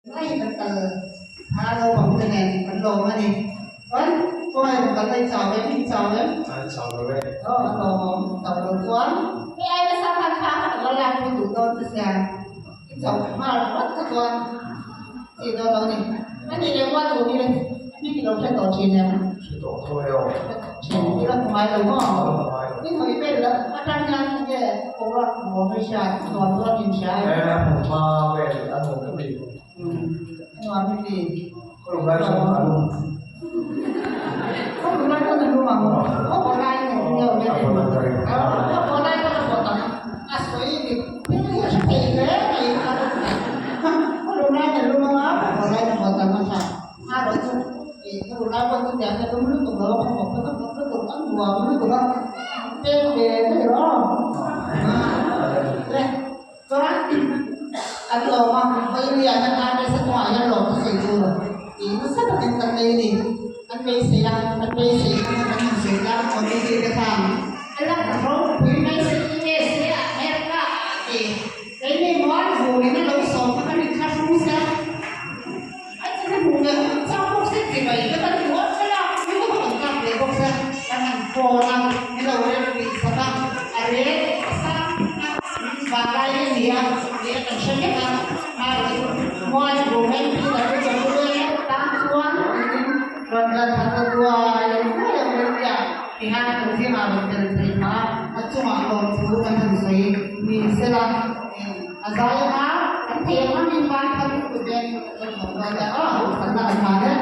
Ngai kan kal a naupang te nen kan lawm a ni. Chuan khawngaih rawn kal a i chau em? I chau em? A chau lo e. Aw a lawm awm chau lo chuan hei ai nasa khan thla kha ka lo lak pui duh dawn che sia i chau nghal vat kha chuan chi dawn lo a ni. A nih leh mual tur hi hming i lo hre tawh thin em? Hre tawh tho e aw. Hre tawh thin i la hmu ngai lo maw? Ka la hmu ngai lo. I hawi vel a atang hian enge boruak nuam i hriat nuam dawn in hria em? E a hmu hma vel a nuam ka ti. A nuam i ti. Khaw lum lai chuan a lum. Khaw lum lai chuan a lum ang. Khaw haw lai in a lum lo A haw lai ka ring. Khaw haw lai chuan a haw tak a sawi dik. Thil hi a hre thei hle mai a. Khaw lum lai in a lum ang a, khaw haw lai in a haw tak a tha. A rawh chu ih khaw lum lai pawh chu tiang hian a lum lutuk lo a, khaw haw pawh chu a lutuk a nuam lutuk a. Peng ve daih rawh. Chuan an lawm a, Vailian a tan nasa kawngah hian lawm thusawi tur tih nasa takin kan nei a ni. Kan beisei a, kan beisei kha kan han sawi tlang committee te khan a lang ropui mai se USA ah America ah tih keini mual vurin a lo sawm kha kan inthlahrung sia. An chu hmu leh hun chang bawk se ti mai ka kan hmu a thlalak pui te pawh kan kap leh bawk se kan han phone a ni lo rem tih sak a a rel a sang a vanlai a ni a tih a kan hre vek a hmai chu mual bu em pi tak chu ka pu e tan chuan tiin rawn kal khat ta duai duai ang rem tia tihian kan zingah rawn tel thei phah a a chungah lawmthu kan han sawi ni sela. A zai anga an thei ang angin van thar lutuk e kan hmuh dawn nia aw duhsakna kan hlan e.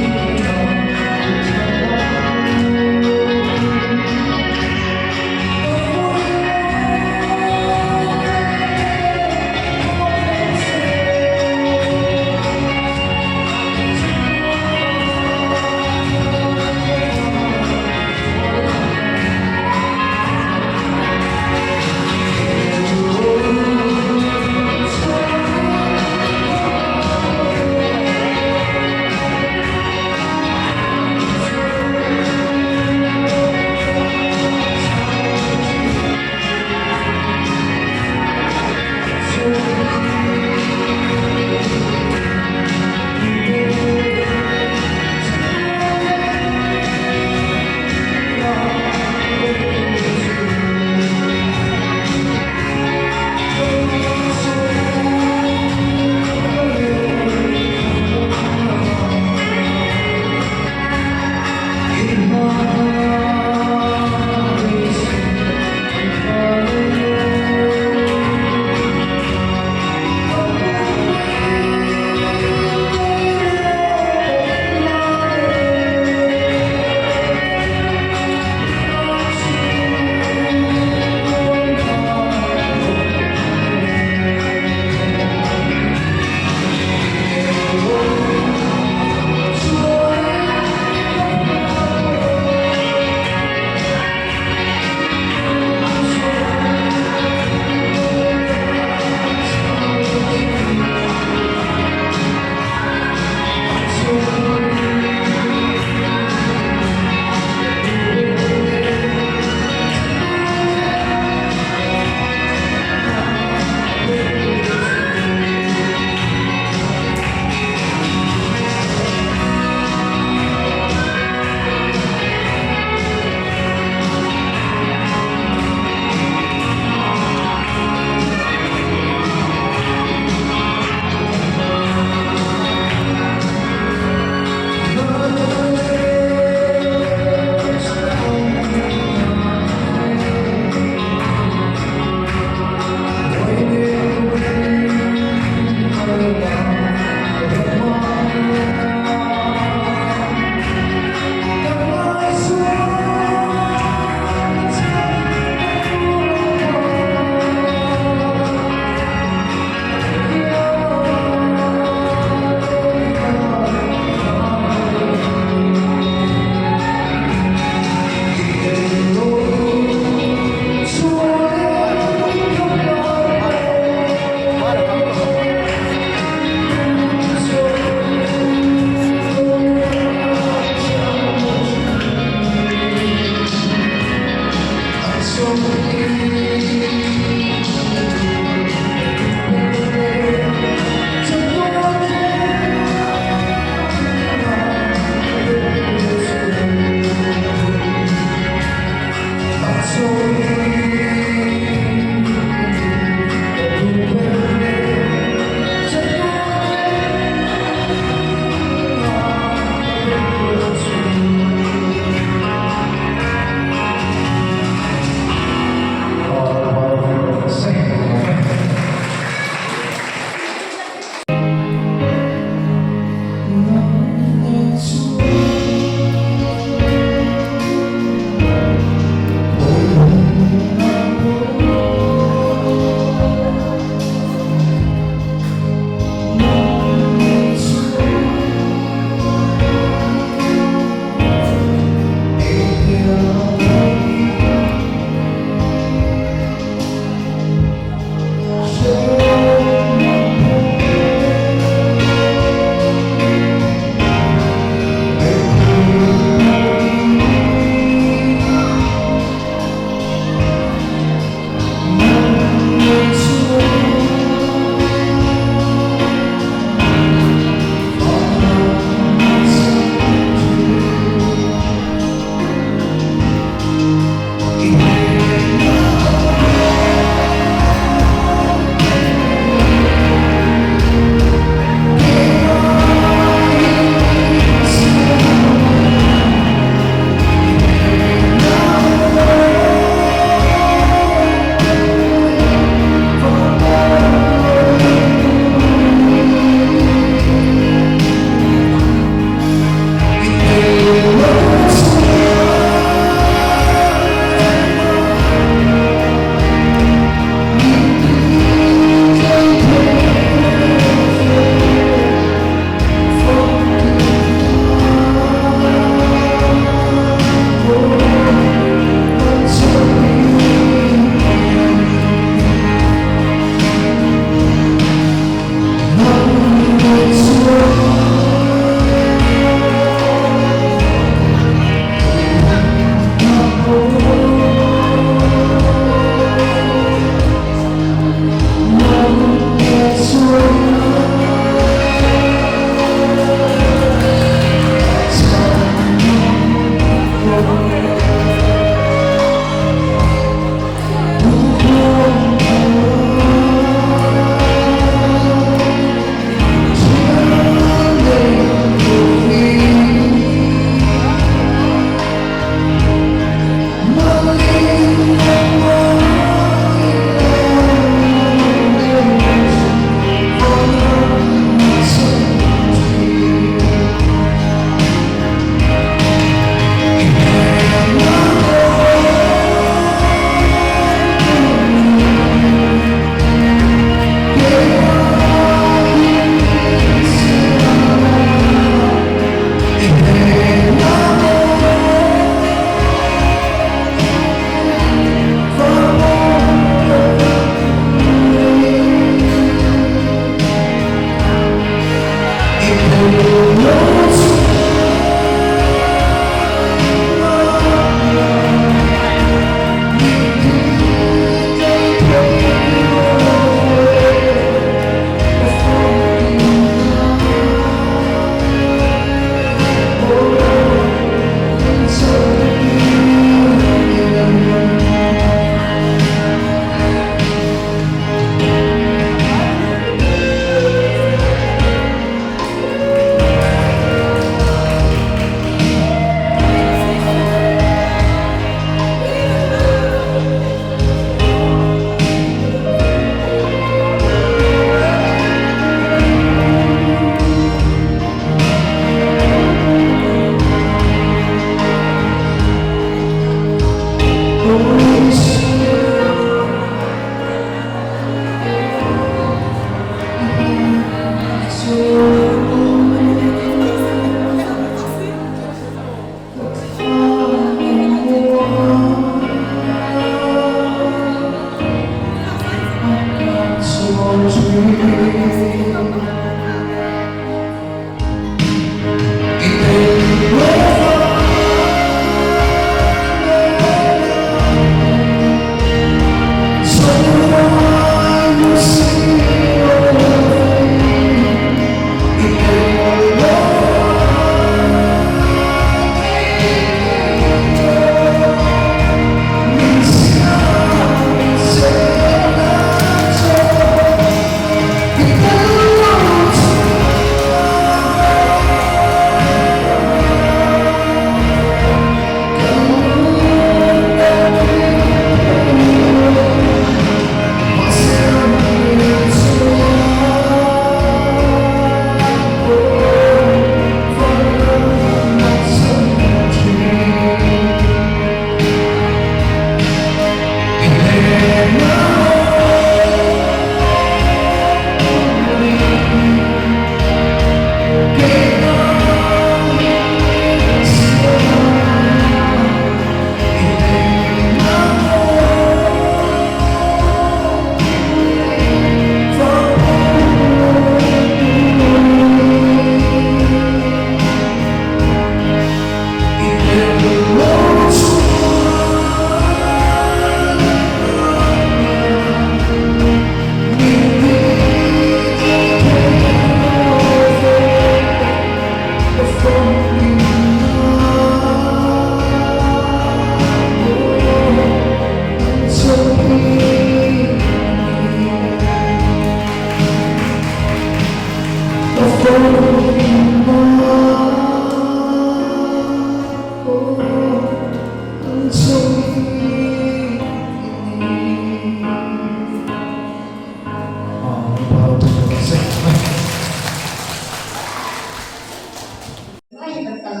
Ngai kan kal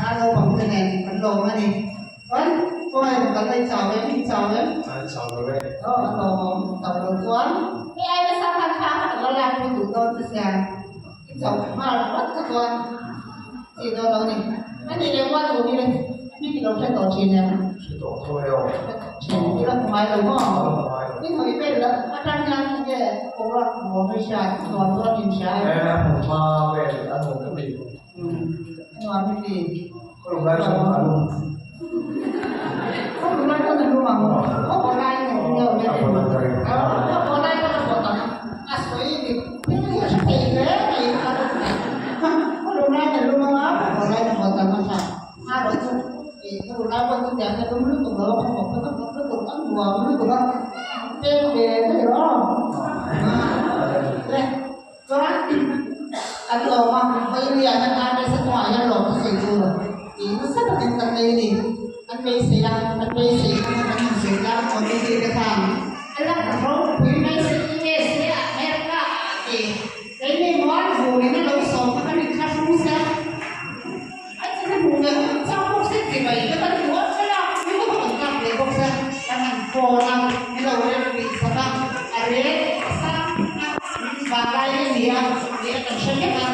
a naupang te nen kan lawm a ni. Chuan kawngah kan kal a i chau em? I chau em? A chau lo e. Aw a lawmawm chau lo chuan hei ai nasa khan thla kha ka lo lak pui duh dawn che sia i chau nghal vat kha chuan chi dawn lo a ni. A nih leh mual tur hi hming i lo hre tawh thin em? Hre tawh tho e aw. Hre tawh thin i lo hmu ngai lo maw? Ka lo hmu ngai lo. I hawi vel lo atang hian enge boruak nuam i hriat nuam dawn in hria em? E a hmu hma vel a nuam ka ti. A nuam i ti. Ka lum lai chuan a lum. Ka lum lai chuan a lum ang. Ka haw lai in a lum deuh vel. Ka haw lai chuan a haw tam. A sawi dik thil hi a hre thei hle mai ka lum. Ka lum lai in a lum ang a, ka haw lai in a haw tam a tha. A rawh chu ka lum lai pawh chu tiang a lum lutuk lo a, ka haw phawt a phawt lutuk a nuam lutuk a. Pek ve daih rawh aw. Le. Chuan kan lawm a, Vailian a tan nasa kawngah hian lawm thusawi tur tih nasa takin kan nei a ni. Kan beisei a, kan beisei kha kan han sawi tlang committee te khan a lang ropui mai se USA ah America ah tih keini mual vurin a lo sawm kha kan inthlahrung sia. A chhan a hmuh ve hun chang bawk se ti mai ka kan hmu a thlalak pui te pawh kan kap leh bawk se kan han phone a ni lo rem rih sak a a rel a sang a vanlai a ni a tih a kan hre vek a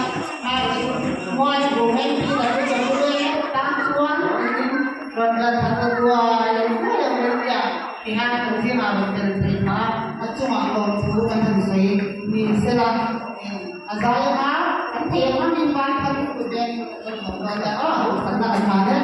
a chu mual bu MP ka pu ka pu e tan chuan tiin rawn kal khat a duai ruai ang rem tia tihian kan zingah rawn tel thei phah a a chungah lawmthu kan han sawi ni sela. A zai anga kan thei ang angin van khat kut e kan thawk dawn nia aw duhsakna kan hlan e.